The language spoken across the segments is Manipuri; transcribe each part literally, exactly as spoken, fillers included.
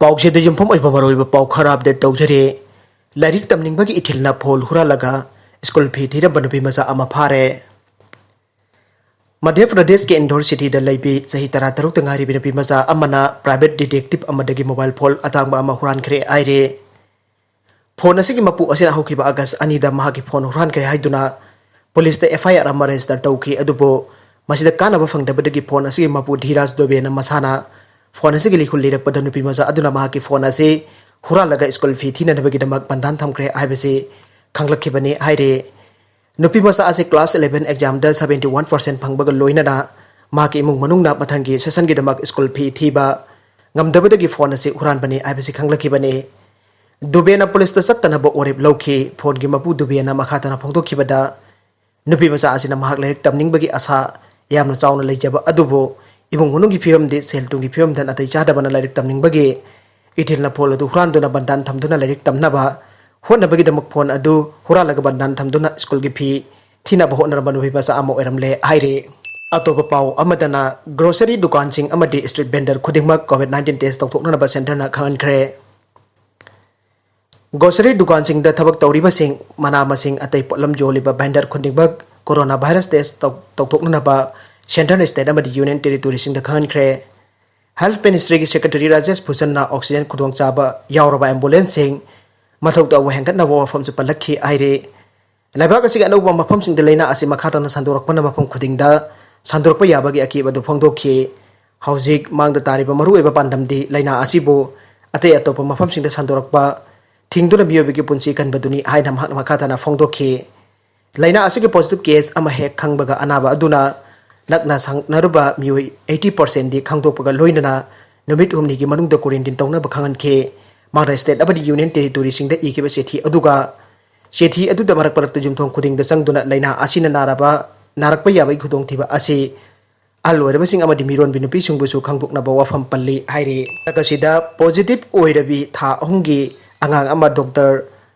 ꯄꯥꯎꯆꯦꯗ ꯌꯨꯝꯐꯝ ꯑꯣꯏꯕ ꯃꯔꯨꯑꯣꯏꯕ ꯄꯥꯎ ꯈꯔ ꯑꯞꯗꯦꯠ ꯇꯧꯖꯔꯤ꯫ ꯂꯥꯏꯔꯤꯛ ꯇꯝꯅꯤꯡꯕꯒꯤ ꯏꯊꯤꯜꯅ ꯐꯣꯟ ꯍꯨꯔꯥꯜꯂꯒ ꯁ꯭ꯀꯨꯜ ꯐꯤ ꯊꯤꯔꯝꯕ ꯅꯨꯄꯤ ꯃꯆꯥ ꯑꯃ ꯐꯥꯔꯦ꯫ ꯃꯙ꯭ꯌ ꯄ꯭ꯔꯗꯦꯁꯀꯤ ꯏꯟꯗꯣꯔ ꯁꯤꯇꯤꯗ ꯂꯩꯕꯤ ꯆꯍꯤ ꯇꯔꯥꯇꯔꯨꯛꯇ ꯉꯥꯏꯔꯤꯕꯤ ꯅꯨꯄꯤ ꯃꯆꯥ ꯑꯃꯅ ꯄ꯭ꯔꯥꯏꯚꯦꯠ ꯗꯤꯇꯦꯛꯇꯤꯚ ꯑꯃꯗꯒꯤ ꯃꯣꯕꯥꯏꯜ ꯐꯣꯟ ꯑꯇꯥꯡꯕ ꯑꯃ ꯍꯨꯔꯥꯟꯈ꯭ꯔꯦ ꯍꯥꯏꯔꯦ꯫ ꯐꯣꯟ ꯑꯁꯤꯒꯤ ꯃꯄꯨ ꯑꯁꯤꯅ ꯍꯧꯈꯤꯕ ꯑꯥꯒꯁ ꯑꯅꯤꯗ ꯃꯍꯥꯛꯀꯤ ꯐꯣꯟ ꯍꯨꯔꯥꯟꯈ꯭ꯔꯦ ꯍꯥꯏꯗꯨꯅ ꯄꯨꯂꯤꯁꯇ ꯑꯦꯐ ꯑꯥꯏ ꯑꯥꯔ ꯑꯃ ꯔꯦꯖꯤꯁꯇꯔ ꯇꯧꯈꯤ꯫ ꯑꯗꯨꯕꯨ ꯃꯁꯤꯗ ꯀꯥꯟꯅꯕ ꯐꯪꯗꯕꯗꯒꯤ ꯐꯣꯟ ꯑꯁꯤꯒꯤ ꯃꯄꯨ ꯙꯤꯔꯥꯖ ꯗꯨꯕꯦꯅ ꯃꯁꯥꯅ ꯐꯣꯟ ꯑꯁꯤꯒꯤ ꯂꯤꯈꯨꯜ ꯂꯤꯔꯛꯄꯗ ꯅꯨꯄꯤ ꯃꯆꯥ ꯑꯗꯨꯅ ꯃꯍꯥꯛꯀꯤ ꯐꯣꯟ ꯑꯁꯤ ꯍꯨꯔꯥꯜꯂꯒ ꯁ꯭ꯀꯨꯜ ꯐꯤ ꯊꯤꯅꯅꯕꯒꯤꯗꯃꯛ ꯕꯟꯗꯥꯟ ꯊꯝꯈ꯭ꯔꯦ ꯍꯥꯏꯕꯁꯤ ꯈꯪꯂꯛꯈꯤꯕꯅꯤ ꯍꯥꯏꯔꯤ꯫ ꯅꯨꯄꯤ ꯃꯆꯥ ꯑꯁꯤ ꯀ꯭ꯂꯥꯁ ꯏꯂꯦꯚꯦꯟ ꯑꯦꯛꯖꯥꯝꯗ ꯁꯕꯦꯟꯇꯤ ꯋꯥꯟ ꯄꯥꯔꯁꯦꯟ ꯐꯪꯕꯒ ꯂꯣꯏꯅꯅ ꯃꯍꯥꯛꯀꯤ ꯏꯃꯨꯡ ꯃꯅꯨꯡꯅ ꯃꯊꯪꯒꯤ ꯁꯦꯁꯟꯒꯤꯗꯃꯛ ꯁ꯭ꯀꯨꯜ ꯐꯤ ꯊꯤꯕ ꯉꯝꯗꯕꯗꯒꯤ ꯐꯣꯟ ꯑꯁꯤ ꯍꯨꯔꯥꯟꯕꯅꯤ ꯍꯥꯏꯕꯁꯤ ꯈꯪꯂꯛꯈꯤꯕꯅꯤ꯫ ꯗꯨꯕꯦꯅ ꯄꯨꯂꯤꯁꯇ ꯆꯠꯇꯅꯕ ꯋꯥꯔꯦꯞ ꯂꯧꯈꯤ꯫ ꯐꯣꯟꯒꯤ ꯃꯄꯨ ꯗꯨꯕꯦꯅ ꯃꯈꯥ ꯇꯥꯅ ꯐꯣꯡꯗꯣꯛꯈꯤꯕꯗ, ꯅꯨꯄꯤ ꯃꯆꯥ ꯑꯁꯤꯅ ꯃꯍꯥꯛ ꯂꯥꯏꯔꯤꯛ ꯇꯝꯅꯤꯡꯕꯒꯤ ꯑꯁꯥ ꯌꯥꯝꯅ ꯆꯥꯎꯅ ꯂꯩꯖꯕ ꯑꯗꯨꯕꯨ ꯏꯃꯨꯡ ꯃꯅꯨꯡꯒꯤ ꯐꯤꯕꯝꯗꯤ, ꯁꯦꯜ ꯊꯨꯝꯒꯤ ꯐꯤꯕꯝꯗ ꯅꯥꯇꯩ ꯆꯥꯗꯕꯅ ꯂꯥꯏꯔꯤꯛ ꯇꯝꯅꯤꯡꯕꯒꯤ ꯏꯊꯤꯜꯅ ꯐꯣꯟ ꯑꯗꯨ ꯍꯨꯔꯥꯟꯗꯨꯅ ꯕꯟꯗꯥꯟ ꯊꯝꯗꯨꯅ ꯂꯥꯏꯔꯤꯛ ꯇꯝꯅꯕ ꯍꯣꯠꯅꯕꯒꯤꯗꯃꯛ ꯐꯣꯟ ꯑꯗꯨ ꯍꯨꯔꯥꯜꯂꯒ ꯕꯟꯗꯥꯟ ꯊꯝꯗꯨꯅ ꯁ꯭ꯀꯨꯜꯒꯤ ꯐꯤ ꯊꯤꯅꯕ ꯍꯣꯠꯅꯔꯝꯕ ꯅꯨꯄꯤ ꯃꯆꯥ ꯑꯃ ꯑꯣꯏꯔꯝꯂꯦ ꯍꯥꯏꯔꯤ꯫ ꯑꯇꯣꯞꯄ ꯄꯥꯎ ꯑꯃꯗꯅ, ꯒ꯭ꯔꯣꯁꯔꯤ ꯗꯨꯀꯥꯟꯁꯤꯡ ꯑꯃꯗꯤ ꯁ꯭ꯇ꯭ꯔꯤꯠ ꯚꯦꯟꯗꯔ ꯈꯨꯗꯤꯡꯃꯛ ꯀꯣꯚꯤꯗ ꯅꯥꯏꯟꯇꯤꯟ ꯇꯦꯁ ꯇꯧꯊꯣꯛꯅꯅꯕ ꯁꯦꯟꯇꯔꯅ ꯈꯪꯍꯟꯈ꯭ꯔꯦ꯫ ꯒ꯭ꯔꯣꯁꯔꯤ ꯗꯨꯀꯥꯟꯁꯤꯡꯗ ꯊꯕꯛ ꯇꯧꯔꯤꯕꯁꯤꯡ ꯃꯅꯥ ꯃꯁꯤꯡ ꯑꯇꯩ ꯄꯣꯠꯂꯝ ꯌꯣꯜꯂꯤꯕ ꯚꯦꯟꯗꯔ ꯈꯨꯗꯤꯡꯃꯛ ꯀꯣꯔꯣꯅꯥ ꯚꯥꯏꯔꯁ ꯇꯦꯁ ꯇꯧ-, ꯇꯧꯊꯣꯛꯅꯅꯕ ꯁꯦꯟꯇꯔꯅ ꯁ꯭ꯇꯦꯠ ꯑꯃꯗꯤ ꯌꯨꯅꯤꯌꯟ ꯇꯦꯔꯤꯇꯣꯔꯤꯁꯤꯡꯗ ꯈꯪꯍꯟꯈ꯭ꯔꯦ꯫ ꯍꯦꯜꯊ ꯃꯤꯅꯤꯁꯇ꯭ꯔꯤꯒꯤ ꯁꯦꯀ꯭ꯔꯦꯇꯔꯤ ꯔꯥꯖꯦꯁ ꯚꯨꯁꯟꯅ ꯑꯣꯛꯁꯤꯖꯦꯟ ꯈꯨꯗꯣꯡꯆꯥꯕ ꯌꯥꯎꯔꯕ ꯑꯦꯝꯕꯨꯂꯦꯟꯁꯁꯤꯡ ꯃꯊꯧ ꯇꯧꯕ ꯍꯦꯟꯒꯠꯅꯕ ꯋꯥꯐꯝꯁꯨ ꯄꯜꯂꯛꯈꯤ ꯍꯥꯏꯔꯤ꯫ ꯂꯩꯕꯥꯛ ꯑꯁꯤꯒꯤ ꯑꯅꯧꯕ ꯃꯐꯝꯁꯤꯡꯗ ꯂꯥꯏꯅꯥ ꯑꯁꯤ ꯃꯈꯥ ꯇꯥꯅ ꯁꯟꯗꯣꯔꯛꯄꯅ ꯃꯐꯝ ꯈꯨꯗꯤꯡꯗ ꯁꯟꯗꯣꯔꯛꯄ ꯌꯥꯕꯒꯤ ꯑꯀꯤꯕ ꯑꯗꯨ ꯐꯣꯡꯗꯣꯛꯈꯤ꯫ ꯍꯧꯖꯤꯛ ꯃꯥꯡꯗ ꯇꯥꯔꯤꯕ ꯃꯔꯨꯑꯣꯏꯕ ꯄꯥꯟꯗꯝꯗꯤ ꯂꯥꯏꯅꯥ ꯑꯁꯤꯕꯨ ꯑꯇꯩ ꯑꯇꯣꯞꯄ ꯃꯐꯝꯁꯤꯡꯗ ꯁꯟꯗꯣꯔꯛꯄ ꯊꯤꯡꯗꯨꯅ ꯃꯤꯑꯣꯏꯕꯒꯤ ꯄꯨꯟꯁꯤ ꯀꯟꯕꯗꯨꯅꯤ ꯍꯥꯏꯅ ꯃꯍꯥꯛꯅ ꯃꯈꯥ ꯇꯥꯅ ꯐꯣꯡꯗꯣꯛꯈꯤ꯫ ꯂꯥꯏꯅꯥ ꯑꯁꯤꯒꯤ ꯄꯣꯖꯤꯇꯤꯚ ꯀꯦꯁ ꯑꯃ ꯍꯦꯛ ꯈꯪꯕꯒ ꯑꯅꯥꯕ ꯑꯗꯨꯅ ꯅꯛꯅ ꯁꯪꯅꯔꯨꯕ ꯃꯤꯑꯣꯏ ꯑꯩꯠꯇꯤ ꯄꯥꯔꯁꯦꯟꯗꯤ ꯈꯪꯗꯣꯛꯄꯒ ꯂꯣꯏꯅꯅ ꯅꯨꯃꯤꯠ ꯍꯨꯝꯅꯤꯒꯤ ꯃꯅꯨꯡꯗ ꯀ꯭ꯋꯥꯔꯦꯟꯇꯤꯟ ꯇꯧꯅꯕ ꯈꯪꯍꯟꯈꯤ꯫ ꯃꯍꯥꯛꯅ ꯁ꯭ꯇꯦꯠ ꯑꯃꯗꯤ ꯌꯨꯅꯤꯌꯟ ꯇꯦꯔꯤꯇꯣꯔꯤꯁꯤꯡꯗ ꯏꯈꯤꯕ ꯆꯤꯊꯤ ꯑꯗꯨꯒ ꯆꯤꯊꯤ ꯑꯗꯨꯗ ꯃꯔꯛ ꯃꯔꯛꯇ ꯌꯨꯝꯊꯣꯡ ꯈꯨꯗꯤꯡꯗ ꯆꯪꯗꯨꯅ ꯂꯥꯏꯅꯥ ꯑꯁꯤꯅ ꯅꯥꯔꯕ, ꯅꯥꯔꯛꯄ ꯌꯥꯕꯒꯤ ꯈꯨꯗꯣꯡꯊꯤꯕ ꯑꯁꯤ ꯑꯍꯜ ꯑꯣꯏꯔꯕꯁꯤꯡ ꯑꯃꯗꯤ ꯃꯤꯔꯣꯟꯕꯤ ꯅꯨꯄꯤꯁꯤꯡꯕꯨꯁꯨ ꯈꯪꯗꯣꯛꯅꯕ ꯋꯥꯐꯝ ꯄꯜꯂꯤ ꯍꯥꯏꯔꯤ꯫ ꯂꯩꯕꯥꯛ ꯑꯁꯤꯗ ꯄꯣꯖꯤꯇꯤꯚ ꯑꯣꯏꯔꯕꯤ ꯊꯥ ꯑꯍꯨꯝꯒꯤ ꯑꯉꯥꯡ ꯑꯃ ꯗꯣꯛꯇꯔ,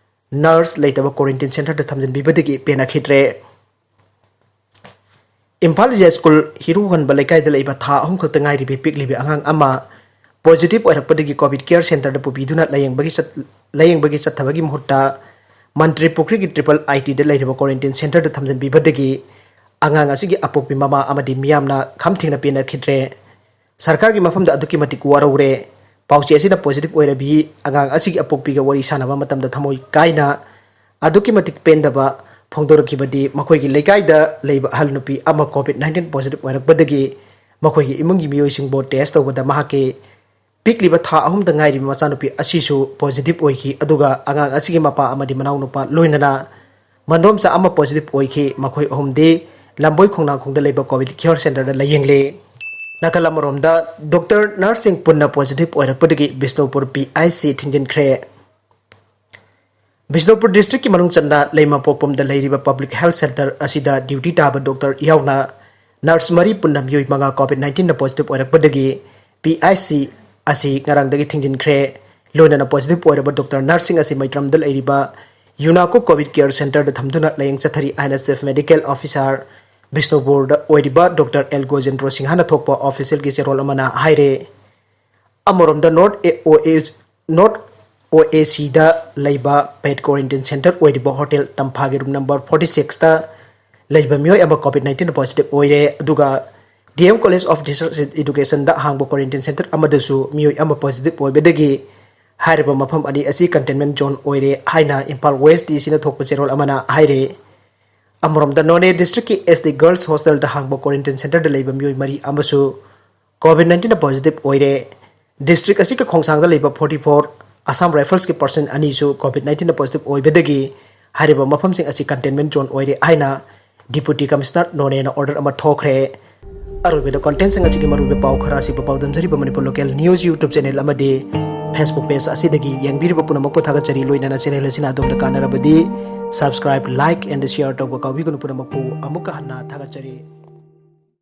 ꯅꯔꯁ ꯂꯩꯇꯕ ꯀ꯭ꯋꯥꯔꯦꯟꯇꯤꯟ ꯁꯦꯟꯇꯔꯗ ꯊꯝꯖꯤꯟꯕꯤꯕꯗꯒꯤ ꯄꯦꯟꯅꯈꯤꯗ꯭ꯔꯦ꯫ ꯏꯝꯐꯥꯜ ꯌꯥꯏꯁ꯭ꯀꯨꯜ ꯍꯤꯔꯨ ꯍꯟꯕ ꯂꯩꯀꯥꯏꯗ ꯂꯩꯕ ꯊꯥ ꯑꯍꯨꯝ ꯈꯛꯇ ꯉꯥꯏꯔꯤꯕꯤ ꯄꯤꯛꯂꯤꯕꯤ ꯑꯉꯥꯡ ꯑꯃ ꯄꯣꯖꯤꯇꯤꯚ ꯑꯣꯏꯔꯛꯄꯗꯒꯤ ꯀꯣꯚꯤꯗ ꯀꯦꯌꯔ ꯁꯦꯟꯇꯔꯗ ꯄꯨꯕꯤꯗꯨꯅ ꯂꯥꯌꯦꯡꯕꯒꯤ ꯆꯠ-, ꯂꯥꯌꯦꯡꯕꯒꯤ ꯆꯠꯊꯕꯒꯤ ꯃꯍꯨꯠꯇ ꯃꯟꯇ꯭ꯔꯤ ꯄꯨꯈ꯭ꯔꯤꯒꯤ ꯇ꯭ꯔꯤꯄꯜ ꯑꯥꯏ ꯇꯤꯗ ꯂꯩꯔꯤꯕ ꯀ꯭ꯋꯥꯔꯦꯟꯇꯤꯟ ꯁꯦꯟꯇꯔꯗ ꯊꯝꯖꯤꯟꯕꯤꯕꯗꯒꯤ ꯑꯉꯥꯡ ꯑꯁꯤꯒꯤ ꯑꯄꯣꯛꯄꯤ ꯃꯃꯥ ꯑꯃꯗꯤ ꯃꯤꯌꯥꯝꯅ ꯈꯝ ꯊꯦꯡꯅ ꯄꯦꯟꯅꯈꯤꯗ꯭ꯔꯦ꯫ ꯁꯔꯀꯥꯔꯒꯤ ꯃꯐꯝꯗ ꯑꯗꯨꯛꯀꯤ ꯃꯇꯤꯛ ꯋꯥꯔꯧꯔꯦ꯫ ꯄꯥꯎꯆꯦ ꯑꯁꯤꯅ ꯄꯣꯖꯤꯇꯤꯚ ꯑꯣꯏꯔꯕꯤ ꯑꯉꯥꯡ ꯑꯁꯤꯒꯤ ꯑꯄꯣꯛꯄꯤꯒ ꯋꯥꯔꯤ ꯁꯥꯟꯅꯕ ꯃꯇꯝꯗ ꯊꯃꯣꯏ ꯀꯥꯏꯅ ꯑꯗꯨꯛꯀꯤ ꯃꯇꯤꯛ ꯄꯦꯟꯗꯕ ꯐꯣꯡꯗꯣꯔꯛꯈꯤꯕꯗꯤ ꯃꯈꯣꯏꯒꯤ ꯂꯩꯀꯥꯏꯗ ꯂꯩꯕ ꯑꯍꯜ ꯅꯨꯄꯤ ꯑꯃ ꯀꯣꯚꯤꯗ ꯅꯥꯏꯟꯇꯤꯟ ꯄꯣꯖꯤꯇꯤꯚ ꯑꯣꯏꯔꯛꯄꯗꯒꯤ ꯃꯈꯣꯏꯒꯤ ꯏꯃꯨꯡꯒꯤ ꯃꯤꯑꯣꯏꯁꯤꯡꯕꯨ ꯇꯦꯁ ꯇꯧꯕꯗ ꯃꯍꯥꯛꯀꯤ ꯄꯤꯛꯂꯤꯕ ꯊꯥ ꯑꯍꯨꯝꯗ ꯉꯥꯏꯔꯤꯕ ꯃꯆꯥꯅꯨꯄꯤ ꯑꯁꯤꯁꯨ ꯄꯣꯖꯤꯇꯤꯚ ꯑꯣꯏꯈꯤ, ꯑꯗꯨꯒ ꯑꯉꯥꯡ ꯑꯁꯤꯒꯤ ꯃꯄꯥ ꯑꯃꯗꯤ ꯃꯅꯥꯎꯅꯨꯄꯥ ꯂꯣꯏꯅꯅ ꯃꯟꯗꯣꯝꯆꯥ ꯑꯃ ꯄꯣꯖꯤꯇꯤꯚ ꯑꯣꯏꯈꯤ꯫ ꯃꯈꯣꯏ ꯑꯍꯨꯝꯗꯤ ꯂꯝꯕꯣꯏ ꯈꯣꯡꯅꯥꯡꯈꯣꯡꯗ ꯂꯩꯕ ꯀꯣꯚꯤꯗ ꯀꯦꯌꯔ ꯁꯦꯟꯇꯔꯗ ꯂꯥꯌꯦꯡꯂꯦ꯫ ꯅꯥꯀꯜ ꯑꯃꯔꯣꯝꯗ, ꯗꯣꯛꯇꯔ ꯅꯔꯁꯁꯤꯡ ꯄꯨꯟꯅ positive ꯑꯣꯏꯔꯛꯄꯗꯒꯤ Bishnupur P I C ꯊꯤꯡꯖꯤꯟꯈ꯭ꯔꯦ꯫ Bishnupur ꯗꯤꯁꯇ꯭ꯔꯤꯛꯀꯤ ꯃꯅꯨꯡ ꯆꯟꯅ ꯂꯩꯃꯄꯣꯛꯄꯝꯗ ꯂꯩꯔꯤꯕ ꯄꯕ꯭ꯂꯤꯛ ꯍꯦꯜꯊ ꯁꯦꯟꯇꯔ ꯑꯁꯤꯗ ꯗ꯭ꯌꯨꯇꯤ ꯇꯥꯕ ꯗꯣꯛꯇꯔ ꯌꯥꯎꯅ ꯅꯔꯁ ꯃꯔꯤ ꯄꯨꯟꯅ ꯃꯤꯑꯣꯏ ꯃꯉꯥ ꯀꯣꯚꯤꯗ ꯅꯥꯏꯟꯇꯤꯟꯅ ꯄꯣꯖꯤꯇꯤꯚ ꯑꯣꯏꯔꯛꯄꯗꯒꯤ ꯄꯤ ꯑꯥꯏ ꯁꯤ ꯑꯁꯤ ꯉꯔꯥꯡꯗꯒꯤ ꯊꯤꯡꯖꯤꯟꯈ꯭ꯔꯦ꯫ ꯂꯣꯏꯅꯅ ꯄꯣꯖꯤꯇꯤꯚ ꯑꯣꯏꯔꯕ ꯗꯣꯛꯇꯔ ꯅꯔꯁꯁꯤꯡ ꯑꯁꯤ ꯃꯩꯇ꯭ꯔꯝꯗ ꯂꯩꯔꯤꯕ ꯌꯨꯅꯥꯀꯣ ꯀꯣꯚꯤꯗ ꯀꯦꯌꯔ ꯁꯦꯟꯇꯔꯗ ꯊꯝꯗꯨꯅ ꯂꯥꯌꯦꯡ ꯆꯠꯊꯔꯤ ꯍꯥꯏꯅ ꯆꯤꯐ ꯃꯦꯗꯤꯀꯦꯜ ꯑꯣꯐꯤꯁꯥꯔ ꯕꯤꯁꯅꯨꯄꯨꯔꯗ ꯑꯣꯏꯔꯤꯕ ꯗꯣꯛꯇꯔ ꯑꯦꯜ ꯒꯣꯖꯦꯟꯗ꯭ꯔꯣ ꯁꯤꯡꯍꯅ ꯊꯣꯛꯄ ꯑꯣꯐꯤꯁꯤꯌꯦꯜꯒꯤ ꯆꯦꯔꯣꯜ ꯑꯃꯅ ꯍꯥꯏꯔꯦ꯫ ꯑꯃꯔꯣꯝꯗ, ꯅꯣꯔꯠ ꯑꯦ-, ꯑꯣ ꯑꯦ-, ꯅꯣꯔꯠ ꯑꯣ ꯑꯦ ꯁꯤꯗ ꯂꯩꯕ ꯄꯦꯗ ꯀ꯭ꯋꯥꯔꯦꯟꯇꯤꯟ ꯁꯦꯟꯇꯔ ꯑꯣꯏꯔꯤꯕ ꯍꯣꯇꯦꯜ ꯇꯝꯐꯥꯒꯤ ꯔꯨꯝ ꯅꯝꯕꯔ ꯐꯣꯔꯇꯤ ꯁꯤꯛꯁꯇ ꯂꯩꯕ ꯃꯤꯑꯣꯏ ꯑꯃ ꯀꯣꯚꯤꯗ ꯅꯥꯏꯟꯇꯤꯟ ꯄꯣꯖꯤꯇꯤꯚ ꯑꯣꯏꯔꯦ꯫ ꯑꯗꯨꯒ D M college of research ꯑꯦꯖꯨꯀꯦꯁꯟꯗ ꯍꯥꯡꯕ ꯀ꯭ꯋꯥꯔꯦꯟꯇꯤꯟ ꯁꯦꯟꯇꯔ ꯑꯃꯗꯁꯨ ꯃꯤꯑꯣꯏ ꯑꯃ ꯄꯣꯖꯤꯇꯤꯚ ꯑꯣꯏꯕꯗꯒꯤ ꯍꯥꯏꯔꯤꯕ ꯃꯐꯝ ꯑꯅꯤ ꯑꯁꯤ ꯀꯟꯇꯦꯟꯃꯦꯟ ꯖꯣꯟ ꯑꯣꯏꯔꯦ ꯍꯥꯏꯅ ꯏꯝꯐꯥꯜ ꯋꯦꯁ ꯗꯤ ꯁꯤꯅ ꯊꯣꯛꯄ ꯆꯦꯔꯣꯜ ꯑꯃꯅ ꯍꯥꯏꯔꯦ꯫ ꯑꯃꯔꯣꯝꯗ, ꯅꯣꯅꯦ ꯗꯤꯁꯇ꯭ꯔꯤꯛꯀꯤ ꯑꯦꯁ ꯗꯤ ꯒꯔꯜꯁ ꯍꯣꯁꯇꯦꯜꯗ ꯍꯥꯡꯕ ꯀ꯭ꯋꯥꯔꯦꯟꯇꯤꯟ ꯁꯦꯟꯇꯔꯗ ꯂꯩꯕ ꯃꯤꯑꯣꯏ ꯃꯔꯤ ꯑꯃꯁꯨ ꯀꯣꯚꯤꯗ ꯅꯥꯏꯟꯇꯤꯟꯅ ꯄꯣꯖꯤꯇꯤꯚ ꯑꯣꯏꯔꯦ꯫ ꯗꯤꯁꯇ꯭ꯔꯤꯛ ꯑꯁꯤꯒꯤ ꯈꯣꯡꯁꯥꯡꯗ ꯂꯩꯕ ꯐꯣꯔꯇꯤ ꯐꯣꯔ ꯑꯁꯥꯝ ꯔꯥꯏꯐꯜꯁꯀꯤ ꯄꯔꯁꯟ ꯑꯅꯤꯁꯨ ꯀꯣꯚꯤꯗ ꯅꯥꯏꯟꯇꯤꯟꯅ ꯄꯣꯖꯤꯇꯤꯚ ꯑꯣꯏꯕꯗꯒꯤ ꯍꯥꯏꯔꯤꯕ ꯃꯐꯝꯁꯤꯡ ꯑꯁꯤ ꯀꯟꯇꯦꯟꯃꯦꯟ ꯖꯣꯟ ꯑꯣꯏꯔꯦ ꯍꯥꯏꯅ ꯗꯤꯄꯨꯇꯤ ꯀꯃꯤꯁꯅꯔ ꯅꯣꯅꯦꯅ ꯑꯣꯔꯗꯔ ꯑꯃ ꯊꯣꯛꯈ꯭ꯔꯦ꯫ ꯑꯔꯣꯏꯕꯗ, ꯀꯣꯟꯇꯦꯟꯁꯤꯡ ꯑꯁꯤꯒꯤ ꯃꯔꯨꯑꯣꯏꯕ ꯄꯥꯎ ꯈꯔ ꯑꯁꯤꯕꯨ ꯄꯥꯎꯗꯝꯖꯔꯤꯕ Manipur local news YouTube channel ꯑꯃꯗꯤ ꯐꯦꯁꯕꯨꯛ ꯄꯦꯖ ꯑꯁꯤꯗꯒꯤ ꯌꯦꯡꯕꯤꯔꯤꯕ ꯄꯨꯝꯅꯃꯛꯄꯨ ꯊꯥꯒꯠꯆꯔꯤ꯫ ꯂꯣꯏꯅꯅ ꯆꯦꯅꯦꯜ ꯑꯁꯤꯅ ꯑꯗꯣꯝꯗ ꯀꯥꯟꯅꯔꯕꯗꯤ subscribe, like and share ꯇꯧꯕ ꯀꯥꯎꯕꯤꯒꯅꯨ꯫ ꯄꯨꯝꯅꯃꯛꯄꯨ ꯑꯃꯨꯛꯀ ꯍꯟꯅ ꯊꯥꯒꯠꯆꯔꯤ꯫